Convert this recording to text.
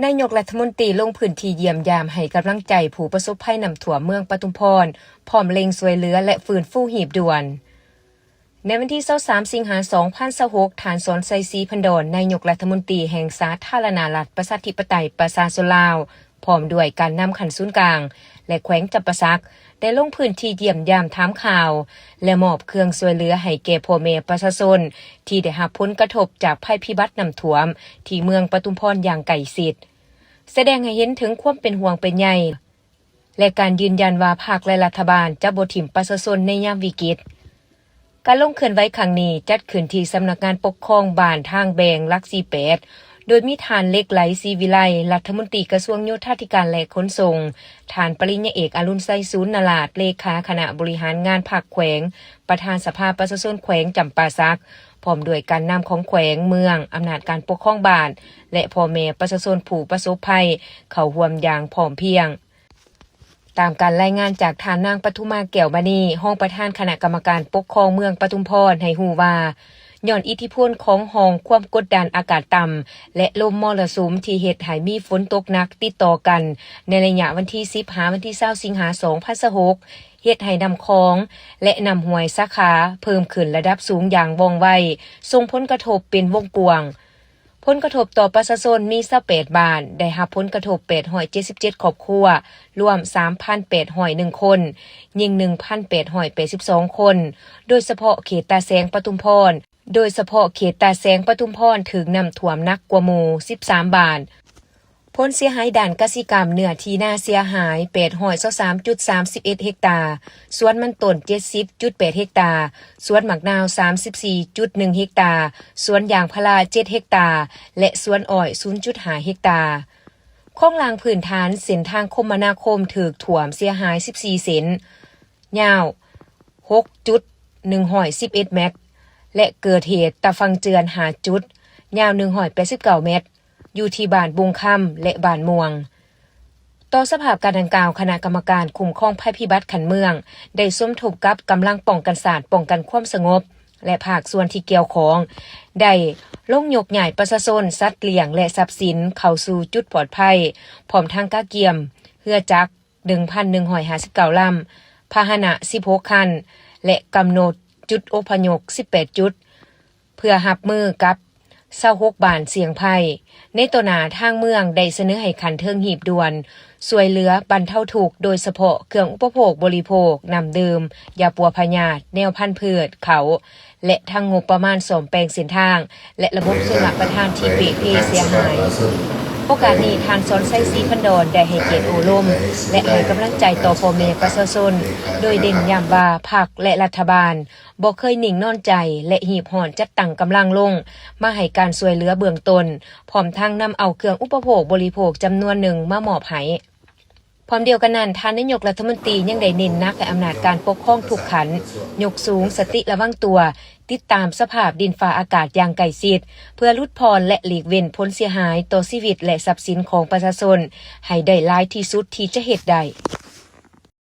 ນາຍົກລັດຖະມົນຕີລົງພື້ນທີ່ຢ້ຽມຢາມໃຫ້ກຳລັງໃຈຜູ້ປະສົບໄພນ້ຳຖ້ວມເມືອງປະທຸມພອນ, ພ້ອມເລັ່ງຊ່ວຍເຫຼືອ ແລະ ຟື້ນຟູຮີບດ່ວນ. ໃນວັນທີຊາວສາມ ສິງຫາ ສອງພັນຊາວຫົກ, ທ່ານ ສອນໄຊ ສີພັນດອນ, ນາຍົກລັດຖະມົນຕີແຫ່ງສາທາລະນະລັດ ປະຊາທິປະໄຕ ປະຊາຊົນລາວ, ພ້ອມດ້ວຍການນຳຂັ້ນສູນກາງ ແລະ ແຂວງຈຳປາສັກ ໄດ້ລົງພື້ນທີ່ຢ້ຽມຢາມຖາມຂ່າວ ແລະ ມອບເຄື່ອງຊ່ວຍເຫຼືອໃຫ້ແກ່ພໍ່ແມ່ປະຊາຊົນທີ່ໄດ້ຮັບຜົນກະທົບຈາກໄພພິບັດນ້ຳຖ້ວມທີ່ເມືອງປະທຸມພອນຢ່າງໃກ້ຊິດ, ສະແດງໃຫ້ເຫັນເຖິງຄວາມເປັນຫ່ວງເປັນໃຍ ແລະ ການຢືນຢັນວ່າພັກ ແລະ ລັດຖະບານຈະບໍ່ຖິ້ມປະຊາຊົນໃນຍາມວິກິດ. ການລົງເຄື່ອນໄຫວຄັ້ງນີ້ຈັດຂຶ້ນທີ່ສຳນັກງານປົກຄອງບ້ານທາງແບ່ງຫຼັກສີ່ແປດ ໂດຍມີທ່ານ ເຫຼັກໄຫຼ ສີວິໄລ ລັດຖະມົນຕີກະຊວງໂຍທາທິການ ແລະ ຂົນສົ່ງ, ທ່ານ ປະລິນຍາເອກ ອະລຸນໄຊ ສູນນະລາດ ເລຂາຄະນະບໍລິຫານງານພັກແຂວງ, ປະທານສະພາປະຊາຊົນແຂວງຈຳປາສັກ, ພ້ອມດ້ວຍການນຳຂອງແຂວງ, ເມືອງ, ອຳນາດການປົກຄອງບ້ານ ແລະ ພໍ່ແມ່ປະຊາຊົນຜູ້ປະສົບໄພ ເຂົ້າຮ່ວມຢ່າງພ້ອມພຽງ. ຕາມການລາຍງານຈາກທ່ານນາງ ປະທຸມາ ແກ້ວມະນີ, ຮອງປະທານຄະນະກຳມະການປົກຄອງເມືອງປະທຸມພອນ ໃຫ້ຮູ້ວ່າ, ຍ້ອນອິດທິພົນຂອງຮ່ອງຄວາມກົດດັນອາກາດຕ່ຳ ແລະ ລົມມໍລະສຸມທີ່ເຮັດໃຫ້ມີຝົນຕົກໜັກຕິດຕໍ່ກັນໃນໄລຍະວັນທີສິບ ຫາວັນທີຊາວ ສິງຫາ ສອງພັນຊາວຫົກ ເຮັດໃຫ້ນ້ຳຂອງ ແລະ ນ້ຳຫ້ວຍສາຂາເພີ່ມຂຶ້ນລະດັບສູງຢ່າງວ່ອງໄວ, ສົ່ງຜົນກະທົບເປັນວົງກວ້າງ. ຜົນກະທົບຕໍ່ປະຊາຊົນມີຊາວແປດບ້ານ, ໄດ້ຮັບຜົນກະທົບແປດຮ້ອຍເຈັດສິບເຈັດຄອບຄົວ, ລວມສາມພັນແປດຮ້ອຍໜຶ່ງຄົນ, ຍິງໜຶ່ງພັນແປດຮ້ອຍແປດສິບສອງຄົນ, ໂດຍສະເພາະເຂດຕາແສງປະທຸມພອນ, ໂດຍສະເພາະເຂດຕາແສງປະທຸມພອນຖືກນ້ຳຖ້ວມໜັກກວ່າໝູ່ສິບສາມບ້ານ. ຜົນເສຍຫາຍດ້ານກະສິກຳ, ເນື້ອທີ່ນາເສຍຫາຍແປດຮ້ອຍຊາວສາມຈຸດສາມສິບເອັດເຮັກຕາ, ສວນມັນຕົ້ນເຈັດສິບຈຸດແປດເຮັກຕາ, ສວນໝາກນາວສາມສິບສີ່ຈຸດໜຶ່ງເຮັກຕາ, ສວນຢາງພາລາເຈັດເຮັກຕາ ແລະ ສວນອ້ອຍສູນຈຸດຫ້າເຮັກຕາ. ໂຄງລ່າງພື້ນຖານເສັ້ນທາງຄົມມະນາຄົມຖືກຖ້ວມເສຍຫາຍສິບສີ່ເສັ້ນ, ຍາວຫົກຈຸດໜຶ່ງຮ້ອຍສິບເອັດແມັດ ແລະ ເກີດເຫດຕາຝັ່ງເຈື່ອນຫ້າຈຸດ, ຍາວໜຶ່ງຮ້ອຍແປດສິບເກົ້າແມັດ, ຢູ່ທີ່ບ້ານບຸງຄຳ ແລະ ບ້ານມ່ວງ. ຕໍ່ສະພາບການດັ່ງກ່າວ, ຄະນະກຳມະການຄຸ້ມຄອງໄພພິບັດຂັ້ນເມືອງ ໄດ້ສົມທົບກັບກຳລັງປ້ອງກັນຊາດ, ປ້ອງກັນຄວາມສະຫງົບ ແລະ ພາກສ່ວນທີ່ກ່ຽວຂ້ອງ ໄດ້ລົງຍົກຍ້າຍປະຊາຊົນ, ສັດລ້ຽງ ແລະ ຊັບສິນເຂົ້າສູ່ຈຸດປອດໄພ, ພ້ອມທັງກະກຽມເຮືອຈັກ ໜຶ່ງພັນໜຶ່ງຮ້ອຍຫ້າສິບເກົ້າລຳ, ພາຫະນະສິບຫົກຄັນ ແລະ ກຳນົດຈຸດອົບພະຍົບສິບແປດຈຸດ ເພື່ອຮັບມືກັບຊາວຫົກບ້ານສ່ຽງໄພ. ໃນຕໍ່ໜ້າ, ທາງເມືອງໄດ້ສະເໜີໃຫ້ຂັ້ນເທິງຮີບດ່ວນ ຊ່ວຍເຫຼືອບັນເທົາທຸກ, ໂດຍສະເພາະເຄື່ອງອຸປະໂພກບໍລິໂພກ, ນ້ຳດື່ມ, ຢາປົວພະຍາດ, ແນວພັນພືດ, ເຂົ້າ ແລະ ທັງງົບປະມານສ້ອມແປງເສັ້ນທາງ ແລະ ລະບົບຊົນລະປະທານທີ່ເປ່ເພເສຍຫາຍ. ໂອກາດນີ້, ທ່ານ ສອນໄຊ ສີພັນດອນ ໄດ້ໃຫ້ກຽດໂອ້ລົມ ແລະ ໃຫ້ກຳລັງໃຈຕໍ່ພໍ່ແມ່ປະຊາຊົນ, ໂດຍເນັ້ນຢ້ຳວ່າ ພັກ ແລະ ລັດຖະບານບໍ່ເຄີຍນິ່ງນອນໃຈ ແລະ ຮີບຮ້ອນຈັດຕັ້ງກຳລັງລົງມາໃຫ້ການຊ່ວຍເຫຼືອເບື້ອງຕົ້ນ, ພ້ອມທັງນຳເອົາເຄື່ອງອຸປະໂພກບໍລິໂພກຈຳນວນໜຶ່ງມາມອບໃຫ້. ພ້ອມດຽວກັນນັ້ນ, ທ່ານນາຍົກລັດຖະມົນຕີຍັງໄດ້ເນັ້ນໜັກໃຫ້ອຳນາດການປົກຄອງທຸກຂັ້ນ ຍົກສູງສະຕິລະວັງຕົວ, ຕິດຕາມສະພາບດິນຟ້າອາກາດຢ່າງໃກ້ຊິດ ເພື່ອຫຼຸດຜ່ອນ ແລະ ຫຼີກເວັ້ນຜົນເສຍຫາຍຕໍ່ຊີວິດ ແລະ ຊັບສິນຂອງປະຊາຊົນໃຫ້ໄດ້ຫຼາຍທີ່ສຸດທີ່ຈະເຮັດໄດ້.